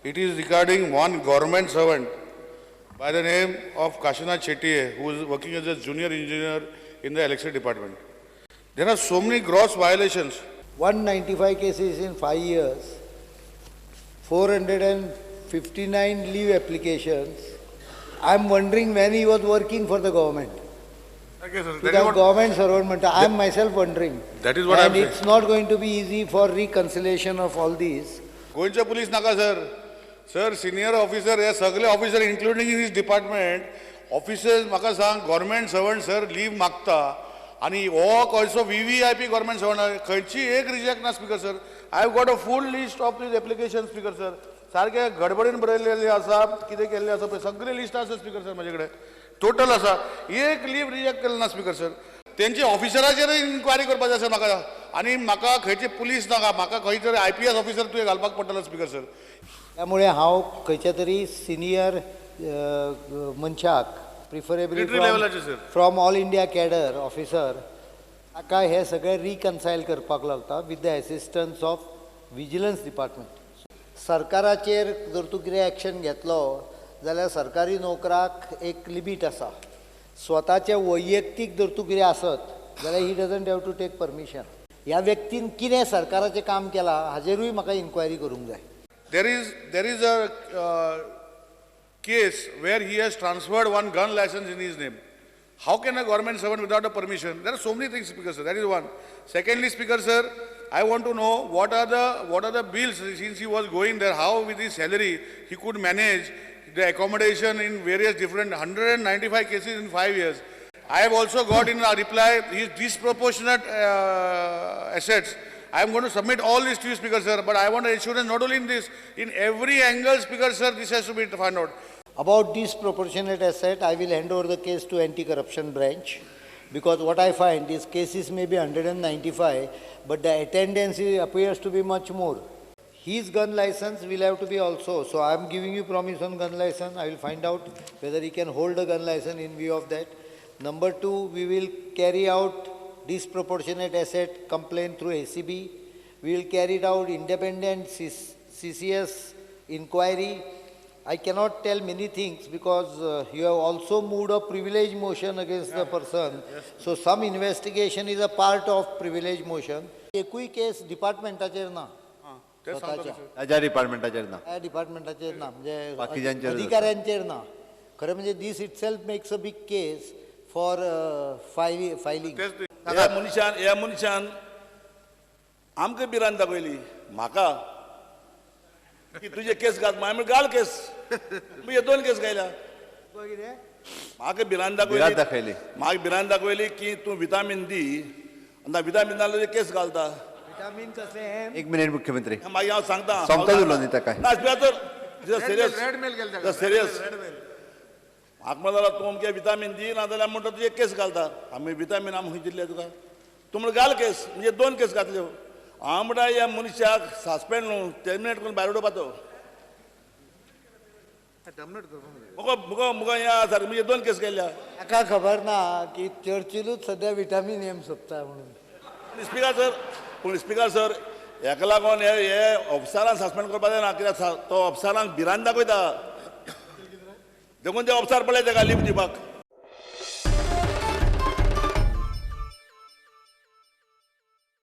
It is regarding one government servant by the name of Kashinath Shetye, who is working as a junior engineer in the electricity department. There are so many gross violations. 195 cases in 5 years, 459 leave applications. I am wondering when he was working for the government. Okay, sir. To the government servant, I am myself wondering. That is what I am saying. And it's not going to be easy for reconciliation of all these. गोंयचे police नाका sir. Sir, senior officer हे सगळे officer including in his department officers म्हाका सांग, government servant sir leave मागता आनी हो कसो VVIP government servant, खंयची एक रिजेक्ट ना speaker sir. I have got a full list of these application speaker sir. सारखे गडबडीन बरयल्लेले आसा, कितें केल्लें आसा पळय सगळी लिस्ट आसा स्पीकर सर म्हजे कडेन टोटल आसा. एक लीव रिजेक्ट केलें ना स्पीकर सर. तेंचे ऑफिसराचेर इन्क्वायरी करपाची आसा म्हाका. आनी म्हाका खंयचे पुलीस नाका, म्हाका खंय तरी IPS officer तुवें घालपाक पडटलो स्पीकर सर. त्यामुळे हांव खंयच्या तरी सिनियर मनशाक preferably from all India cadre officer ताका हे सगळे रिकन्सायल करपाक लागता with the assistance of vigilance department. सरकाराचेर जर तूं कितें एक्शन घेतलो जाल्यार सरकारी नोकराक एक लिमीट आसा. स्वताचे वैयक्तीक जर तूं कितें आसत जाल्यार he doesn't have to take permission. ह्या व्यक्तीन कितें सरकाराचें काम केलां हाजेरूय म्हाका इन्क्वायरी करूंक जाय. There is a case where he has transferred one gun license in his name. How can a government servant without a permission? There are so many things, Speaker sir. That is one. Secondly, Speaker sir, I want to know what are the bills since he was going there, how with his salary he could manage the accommodation in various different 195 cases in 5 years. I have also got in a reply his disproportionate assets. I am going to submit all this to you, Speaker sir, but I want assurance not only in this, in every angle, Speaker sir, this has to be found out. About disproportionate asset, I will hand over the case to anti-corruption branch, because what I find is cases may be 195, but the attendance appears to be much more. His gun license will have to be also, so I am giving you promise on gun license. I will find out whether he can hold a gun license in view of that. Number two, we will carry out disproportionate asset complaint through ACB. We will carry it out independent CCS inquiry. I cannot tell many things because you have also moved a privilege motion against the person. Yes. So some investigation is a part of privilege motion. एकूय केस डिपार्टमेंटाचेर ना, ताज्या डिपार्टमेंटाचेर ना, त्या डिपार्टमेंटाचेर ना, म्हणजे अधिकाऱ्यांचेर ना. खरें म्हणजे this itself makes a big case for filing. ह्या मनशान आमकां भिरांत दाखयली म्हाका की तुजे केस घात, मागीर घाल केस, म्हणजे दोन केस घायल्या. म्हाका भिरांत दाखयली, म्हाका भिरांत दाखयली की तूं विटामीन दी आनी विटामीन नाल्यार केस घालता. विटामीन कसलें? एक मिनिट मुख्यमंत्री, मागीर हांव सांगता सांगता ना सिरियस सिरियस. म्हाका म्हणटा तूं अमके विटामीन दी नाजाल्यार म्हणटा तुजे केस घालता. आमी विटामीन आमी खंय दिल्ले तुका? तूं म्हणटा घाल केस, म्हणजे दोन केस घातल्यो. हांव म्हणटा ह्या मनशाक सस्पेंड न्हू टर्मिनेट करून भायर उडोवपाचो. मुगो मुगो ह्या सारकें म्हणजे दोन केस केल्या. ताका खबर ना की चर्चिलूच सद्या विटामीन एम सोदता म्हणून. स्पिकर सर, पूण स्पिकर सर हेका लागून हे ऑफिसरांक सस्पेंड करपाक जायना, कित्याक तो ऑफिसरांक भिरांत दाखयता, देखून ते ऑफिसर पळय ताका लीव दिवपाक.